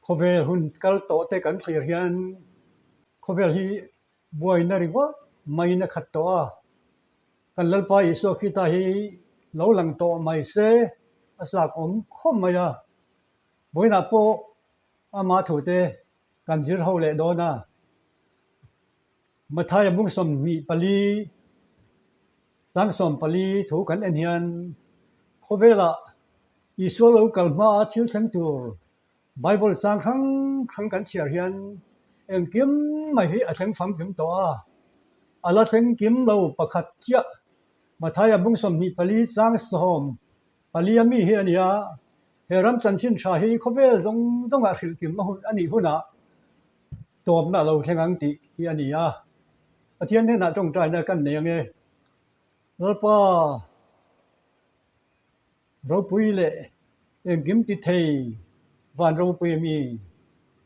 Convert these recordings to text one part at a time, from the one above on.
Khawvel hun kal tawh te kan thlir hian khawvel hi buaina ringawt maiin a khat tawh a, kan Lalpa Isua Krista hi lo lang tawh mai se a chak awm khawp mai a, vawiinah pawh ama thute kan zir ho leh dawn a. Mathaia bung 24 sang 14 thu kan en hian khawvelah Isua lo kal hmaa thil thleng tur Bible chang hrang hrang kan chhiar hian engkim mai hi a thleng famkim tawh a, a la thleng kim lo pakhat chiah Mathaia bung 24 sang 14 a mi hi a ni a, he ram chanchin tha hi khawvel zawng zawngah hrilh kim a hun a nih hunah tawpna a lo thleng ang tih hi a ni a, Pathian hnenah tawngtaina kan nei ang e. Lalpa ropui leh engkim ti thei van ropui a mi,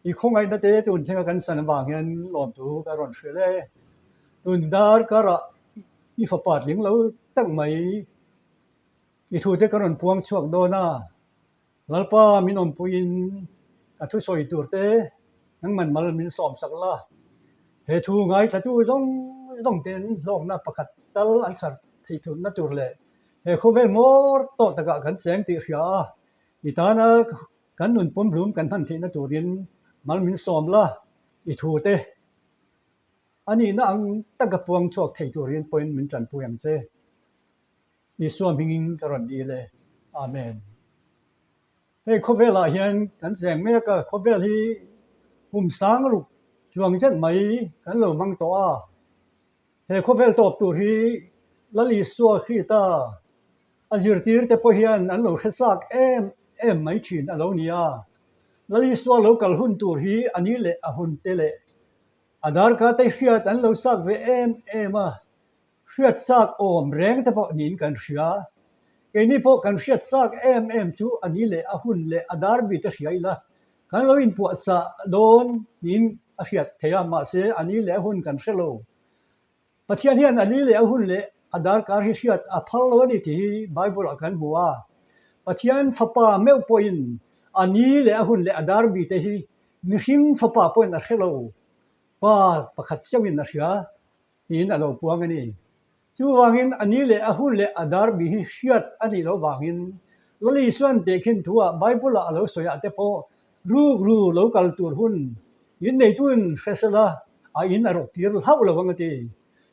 i khawngaihna te tun thlenga kan san avang hian lawmthu ka rawn hrilh e. Tun dar karah i fapa tling lo tak mai i thute ka rawn puang chhuak dawn a. Lalpa min awmpuiin ka thusawi tur te nangman mal min sawm sak la, he thu ngaithlatu zawng zawng ten hlawkna pakhat tal an chhar theih thutna tur leh he khawvel hmawr tawh takah kan cheng tih hria a, i tana kan nun pumhlum kan hman theihna turin mal min sawm la, i thu te a nihna ang taka puang chhuak thei turin pawhin min tanpui ang che. Isua hmingin ka rawn dil e. Amen. Hei khawvelah hian kan cheng mek a, khawvel hi kum sang ruk chuang zet mai kan lo hmang tawh a. He khawvel tawp tur hi Lal Isua Krista a zirtir te pawh hian an lo hre chak em em mai thin a lo ni a. Lal Isua lo kal hun tur hi a ni leh a hun te leh a darkar te hriat an lo chak ve em em a. Hriat chak awm reng te pawh niin kan hria. Keini pawh kan hriat chak em em chu a ni leh a hun leh a dar bite hria ila kan lo inpuahchah dawn niin a hriat theih a, mahse a ni leh a hun kan hre lo. Pathian hian a ni leh a hun leh a darkar hi hriat a phal lo a ni tih hi Bible-ah kan hmu a. Pathian fapa meuh pawhin a ni leh a hun leh a dar bite hi mihring fapa pawhin a hre lo, pa pakhat chauhin a hria. tiin a lo puang a ni. Chuvangin a ni leh a hun leh a dar bi hi hriat a nih loh vangin Lali Isuan tehkhin thuah Bible-ah a lo sawiah te pawh rukru lo kal tur hun in neituin hre sela a in a rawk tir hlauh lo ang a ti.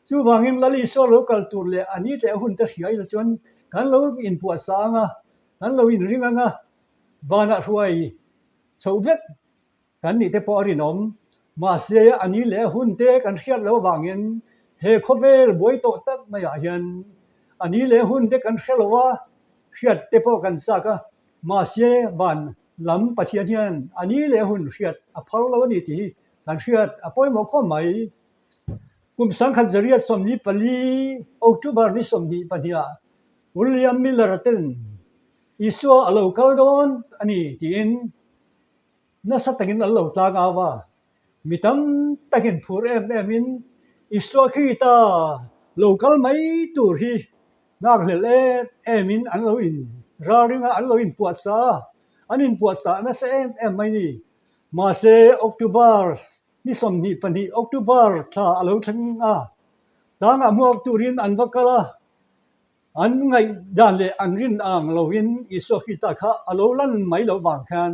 Chuvangin Lali Isua lo kal tur leh a ni leh a hun te hria ila chuan kan lo inpuahsa ang a, kan lo inring ang a, vanah hruai chhoh vek Kan nih te pawh a rinawm. Mahse, a ni leh a hun te kan hriat loh avangin he khawvel buai tawh tak maiah hian a ni leh a hun te kan hre lo a, hriat te pawh kan chak a. Mahse, van lam Pathian hian a ni leh a hun hriat a phal lo a ni tih hi kan hriat a pawimawh khawp mai. Kum 1924 October ni 22 ah William Miller ten Isua a lo kal dawn a ni tiin Nasa takin an lo tlang au a, mi tam takin phur em emin Isua Krista lo kal mai tur hi nghakhlelh em emin an lo in ralring a, an lo inpuahchah a, an inpuahchah nasa em em mai ni. Mahse October ni 22 October thla a lo thleng a, tlangah hmuak turin an va kal a, An ngaihdan leh an rin ang lovin Isua Krista kha a lo lan mai loh vang khan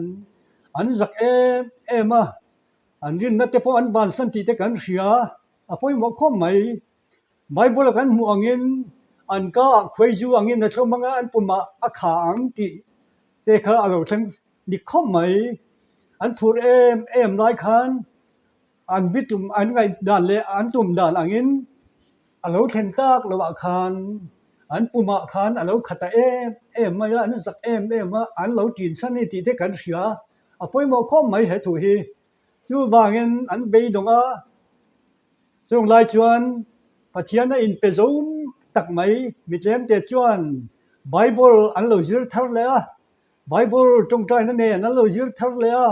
an zak em em a, an rinna te pawh an bansan tih te kan hria, a pawimawh khawp mai. Bible-a kan hmuh angin an ka ah khuaizu angin a thlum anga an pumah a kha ang tih te kha a lo thleng dik khawp mai. An phur em em lai khan An bitum an ngaihdan leh an tum dan angin a lo thlen tak loh ah khan an pumah khan a lo khat ta em em mai a, an zak em em a, an lo ṭin san a ni tih te kan hria. A pawimawh khawp mai he thu hi. Chuvangin an beidawng a, chung lai chuan Pathian a inpe zo tak mai mi tlemte chuan Bible an lo zir thar leh a, Bible tawngtaina nen an lo zir thar leh a,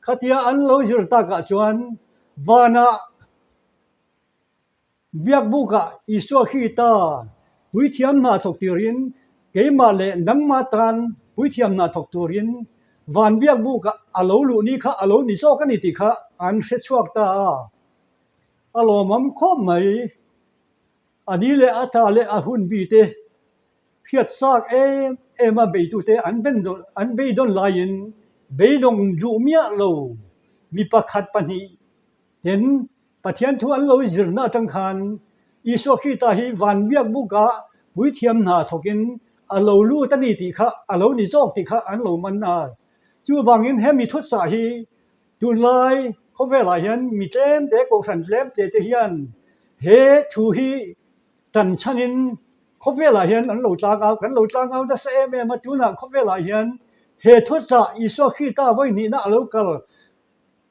khatia an lo zir takah chuan vanah biakbukah Isua Krista puithiam hna thawk turin keimah leh nangmah tan puithiam hna thawk turin. Van biakbuk ah a lo luh ni kha a lo ni zawk a ni tih kha an hre chhuak ta a. A lawmawm khawp mai. A ni leh a ta leh a hun bi te hriat chak em em a beitute an an beidawn laiin beidawng duh miah lo mi pakhat pahnih ten Pathian thu an lo zirna atang khan Isua Krista hi van biakbukah puithiam hna thawkin a lo lut a ni tih kha a lo ni zawk tih kha an lo man a. Chuvangin hemi thuchah hi Tunlai khawvelah hian mi tlemte, kohhran tlemte te hian he thu hi tan chhanin khawvelah hian an lo tlang au, kan lo tlang au nasa em em a. Tunah khawvelah hian he thuchah Isua Krista vawi hnihna a lo kal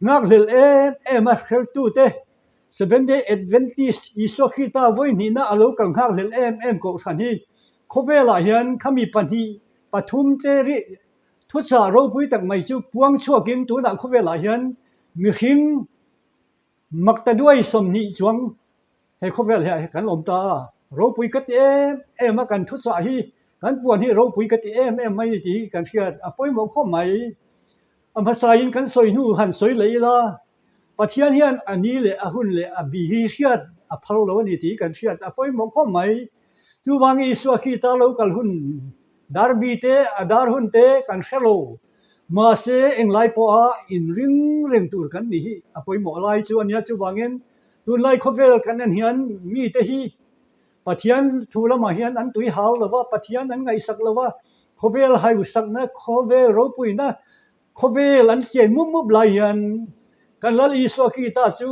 nghakhlelh em em a, hreltute Seventh Day Adventist Isua Krista vawi hnihna a lo kal nghakhlelh em em kohhran hi khawvelah hian khami pahnih pathum te rih Thuchah ropui tak mai chu puang chhuakin tunah khawvelah hian mihring maktaduai 20 chuang he khawvel hian kan awm ta a, ropui ka ti em em a, kan thuchah hi kan puan hi ropui ka ti em em mai tih hi kan hriat a pawimawh khawp mai. A hmasain kan sawi hnu han sawi leh ila, Pathian hian a ni leh a hun leh a bi hi hriat a phal lo a ni tih kan hriat a pawimawh khawp mai. Chuvangin Isua khi ta lo kal hun dar bi te a dar hun te kan hre lo. Mahse englai pawha inring reng tur kan nih hi a pawimawh lai chu a nia. Chuvangin tunlai khawvel kan en hian mite hi Pathian thu lamah hian an tui hau lo va, Pathian an ngaihsak lo va, khawvel haihsakna, khawvel ropuina, Khawvel an siai mup mup lai hian kan Lal Isua Krista chu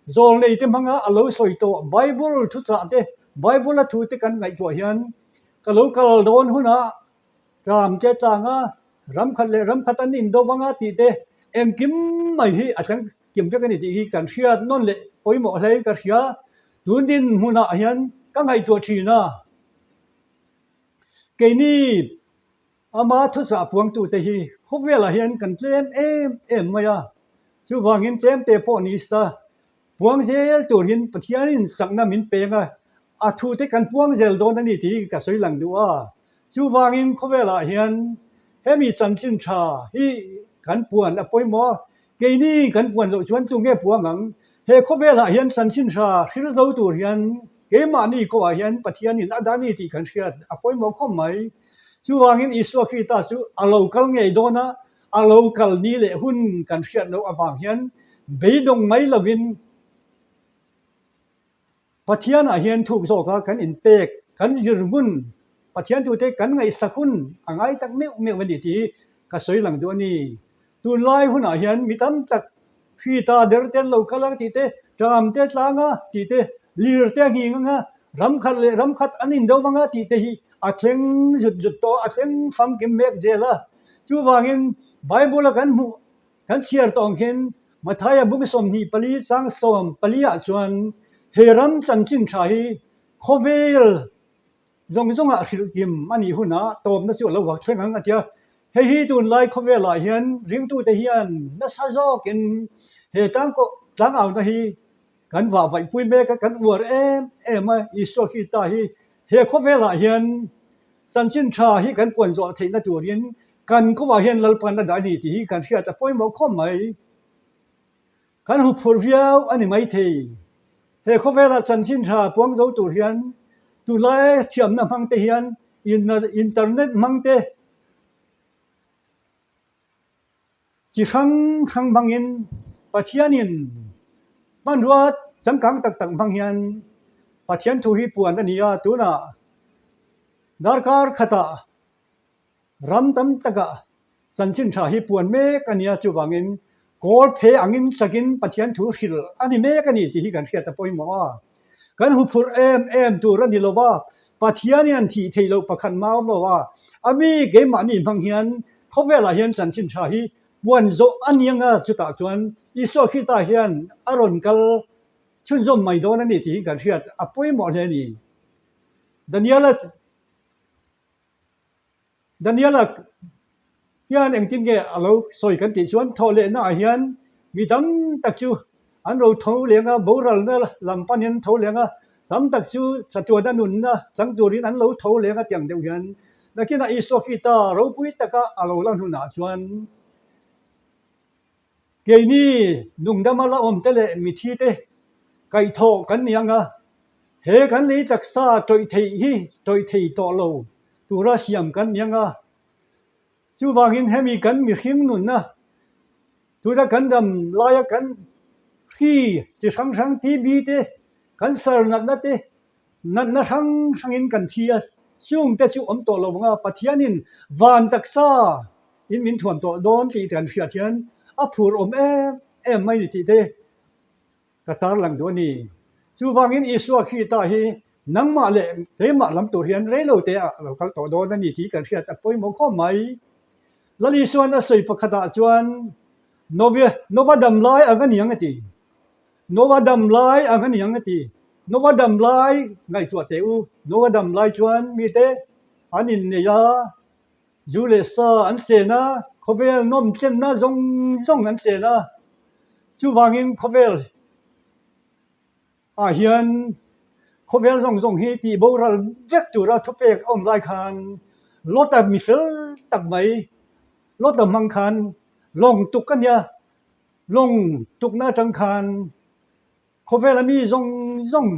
zawlnei te hmanga a lo sawi tawh Bible thuchah te, Bible a thu te kan ngaihtuah hian ka lo kal dawn hunah ram te tlanga ram khat leh ram khat an indo vanga tih te engkim mai hi a thleng kim vek a ni tih hi kan hriat nawn leh pawimawh hlein ka hria. Tun dinhmunah hian ka ngaihtuah thin a, keini Ama thuchah puangtute hi khawvelah hian kan tlem em em mai a, chuvangin tlemte pawh ni sa puang zel turin Pathianin chakna min peng a, a thute kan puang zel dawn a ni tih hi ka sawi lang duh a. Chuvangin khawvelah hian hemi chanchin tha hi kan puan a pawimawh a, keini kan puan loh chuan tunge puang ang? He khawvelah hian chanchin tha hril zo tur hian keimahni kawhah hian Pathianin a dah a ni tih kan hriat a pawimawh khawp mai. Chuvangin Isua Krista chu a lo kal ngei dawn a, a lo kal ni leh hun kan hriat loh avang hian beidawng mai lovin Pathianah hian thuk zawka kan inpek, kan zir hmun, Pathian tute kan ngaihsak hun a ngai tak meuh meuh a ni tih hi ka sawi lang duh a ni. Tunlai hunah hian mi tam tak Krista der te an lo kal ang tih te, ṭam te tlang a tih te, lir te a nghing ang a, ram khat leh ram khat an indo vang a tih te hi a thleng zut zut tawh a, a thleng famkim mek zel a. Chuvangin Bible a kan hmuh kan chhiar tawh ang hian Mathaia bung 24 chang 14 ah chuan he ram chanchin tha hi khawvel Zawng zawngah hrilh kim a nih hunah tawpna chu a lo vak thleng ang a tia. Hei hi tunlai khawvelah hian ringtute hian nasa zawkin he tlangkawh tlangauna hi kan vah vaihpui mek a, kan uar em em a, Isua Krista hi he khawvelah hian chanchin tha hi kan puan zawh theihna turin kan kawngah hian Lalpan a dah a ni tih hi kan hriat a pawimawh khawp mai. Kan huphurh viau a ni maithei. He khawvela chanchin tha puang zo tur hian tunlai thiamna hmang te hian internet hmang te chi hrang hrang hmangin Pathianin hmanrua changkang tak tak hmang hian Pathian thu hi puan a ni a, tunah darkar khatah Ram tam takah chanchin tha hi puan mek a nia, chuvangin kawl phe angin chakin Pathian thu hrilh a ni mek a ni tih hi kan hriat a pawimawh a. Kan huphurh em em tur a ni lo va, Pathian hian thih theih loh pakhat mah a awm lo a, a mi keimahni hmang hian khawvelah hian chanchin tha hi puan zawh a ni anga chutah chuan Isua Krista hian a rawn kal chhunzawm mai dawn a ni tih hi kan hriat a pawimawh hle a ni. Daniela. Daniela hian engtin nge a lo sawi kan tih chuan thawh lehna ah hian mi tam tak chu an ro tho leng a, boralna lam panin an tho leng a, tam tak chu chatuana nunna chang turin an lo tho leng a tiang deuh hian. Nakinah Isua Krista ropui taka a lo lan hunah chuan keini nungdama la awmte leh mithite kaihthawh kan ni ang a, he kan lei taksa tawih theih hi tawih thei tawh lo tura siam kan ni ang a. Chuvangin hemi kan mihring nunna tuna kan dam laia kan hri chi hrang hrang TB te, cancer natna te, natna hrang hrangin kan thi a, chungte chu awm tawh lo anga Pathianin van taksa in min thuam tawh dawn tih kan hriat hian a phur awm em em mai ni tih te Ka tarlang duh a ni. Chuvangin Isua Krista hi nangmah leh keimah lam tur hian reilo te ah lo kal tawh dawn a ni tih kan hriat a pawimawh khawp mai. Lal Isuan a sawi pakhatah chuan Nova Nova dam lai ang a ni ang a ti. Nova dam lai ang a ni ang a ti. Nova dam lai ngaihtuah teh u. Nova dam lai chuan mite an innei a. Zu leh sa an chen a, khawvel nawm chenna zawng zawng an chen a. Chuvangin khawvel ah hian khawvel zawng zawng hi tih boral vek tura thupek a awm lai khan Lota mi fel tak mai, Lota hmang khan lawng tuk a nia, lawng tukna atang khan Khawvela mi zawng zawng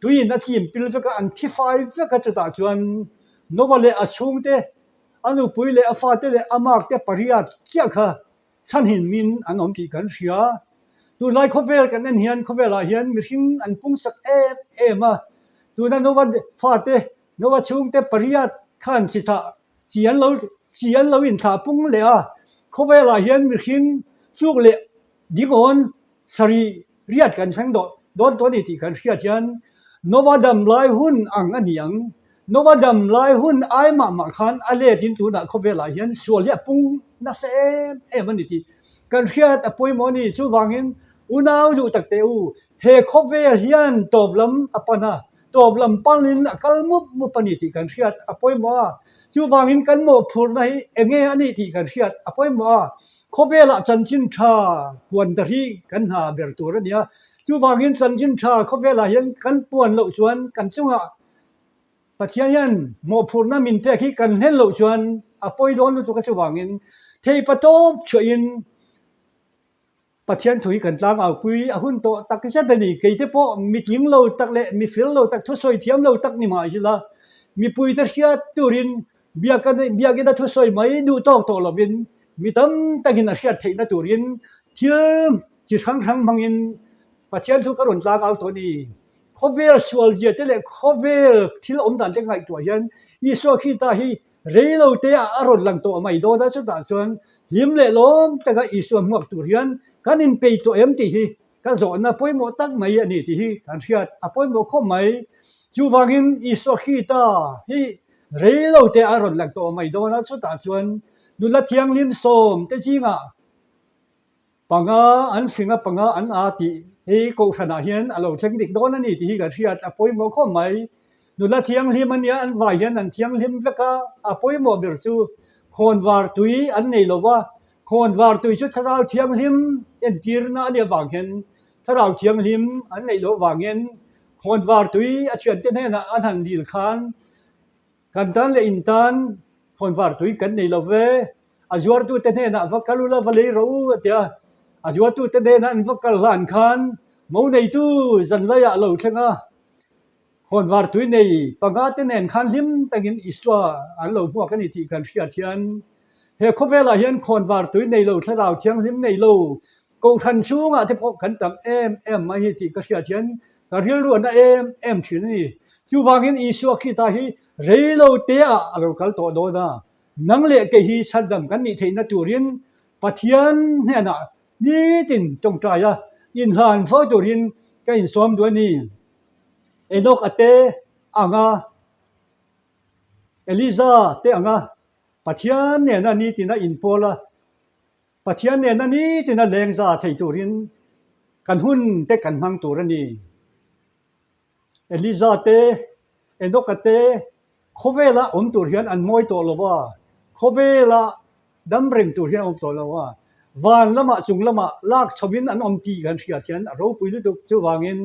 tuiin a chim pil vek a, an thi fai vek a, chutah chuan Nova leh a chhungte, a nupui leh a fate leh a mark te pariat chiah kha chhanhin min an awm tih kan hria. Tunlai khawvel kan en hian khawvelah hian mihring an pung chak em em a, tuna Nova fate, Nova chhungte pariat khan chi thah chi an lo chi an lo inthlah pung leh a, khawvelah hian mihring tluk leh Dikawn sarih riat kan thleng dawh dawn tawh a ni tih kan hriat hian Nova dam lai hun ang a ni ang. Nova dam lai hun ai mah mah khan a let in tunah khawvelah hian sual hi a pung nasa em em a ni tih kan hriat a pawimawh a ni. Chuvangin unau duh tak teh u, he khawvel hian tawp lam a pan a, tawp lam panin a kal mup mup a ni tih kan hriat a pawimawh a. Chuvangin kan mawhphurhna hi eng nge a nih tih kan hriat a pawimawh a. Khawvelah chanchin tha puan ta hi kan hna ber tur a ni a. Chuvangin chanchin tha khawvelah hian kan puan loh chuan kan chungah Pathian hian mawhphurhna min pek hi kan hlen loh chuan a pawi dawn lutuk a chuvangin theipatawp chhuahin Pathian thu hi kan tlang aupui a hun tawh tak zet a ni. Keite pawh mi tling lo tak leh mi fel lo tak, thusawi thiam lo tak ni mah ila, mipuite hriat turin biakina thusawi mai duh tawk tawh lovin mi tam takin a hriat theihna turin thil chi hrang hrang hmangin Pathian thu ka rawn tlang au tawh a ni. Khawvel sualzia te leh khawvel thil awm dan te ngaihtuah hian Isua Krista hi Rei lo te ah a rawn lang tawh mai dawn a, chutah chuan hlim leh lawm taka Isua hmuak tur hian kan inpei tawh em tih hi ka zawhna pawimawh tak mai a ni tih hi kan hriat a pawimawh khawp mai. Chuvangin Isua Krista hi rei lo te ah a rawn lang tawh mai dawn a, chutah chuan nula thianghlim sawm te zingah Panga an hring a, panga an a tih hi kohhranah hian a lo thleng dik dawn a ni tih hi kan hriat a pawimawh khawp mai. Nula thianghlim a nia, an vai hian an thianghlim vek a, a pawimawh ber chu khawnvar tui an nei lo va, khawnvar tui chu thlarau thianghlim entirna a nih avang hian thlarau thianghlim an neih loh avangin khawnvar tui a thiante hnenah an han dil khan Kan tan leh in tan khawnvar tui kan nei lo ve, a zuartute hnenah va kal ula va lei rawh u a ti a, a zuartute hnenah an va kal hlan khan mo neitu zan laiah a lo thleng a, khawnvar tui nei panga te nen khan hlim takin Isua an lo hmuak a ni tih kan hriat hian he khawvelah hian khawnvar tui nei lo thlarau thianghlim nei lo Kohhran chhungah te pawh kan tam em em mai hi tih ka hriat hian ka rilruahna em em thin a ni. Chuvangin Isua Krista hi rei lo te ah a lo kal tawh dawn a, nang leh kei hi chhandam kan nih theihna turin Pathian hnenah nitin tawngtai a inhlan fo turin ka insawm duh a ni. Enoch a te anga Eliza te anga Pathian nena nitina inpawl a Pathian nena nitina lengza thei turin kan hun te kan hmang tur a ni. Eliza te, Enoka te khawvela awm tur hian an mawi tawh lo a, khawvela dam reng tur hian an awm tawh lo a, van lamah chung lamah lak chhovin an awm tih kan hriat hian a ropui lutuk. Chuvangin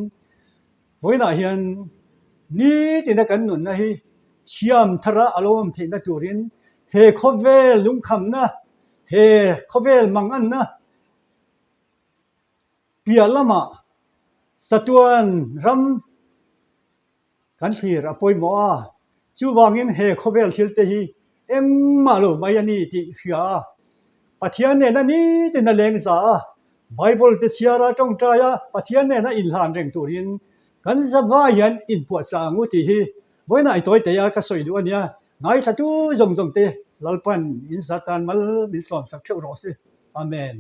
vawiinah hian nitina kan nunna hi. Siam thara a lo awm theihna turin he khawvel lungkhamna, he khawvel manganna piah lamah chatuan ram kan thlir a pawimawh a. Chuvangin he khawvel thil te hi engmah lo mai a ni tih hria a, Pathian nena nitin a leng za a, Bible te chhiara tawngtai a, Pathian nena inhlan reng turin kan zavai hian inpuahchah ang u tih hi Vawiinah i tawi teh a, ka sawi duh a nia, ngaithlatu zawng zawng te Lalpan in zar tan mal min sawmsak theuh rawh se. Amen.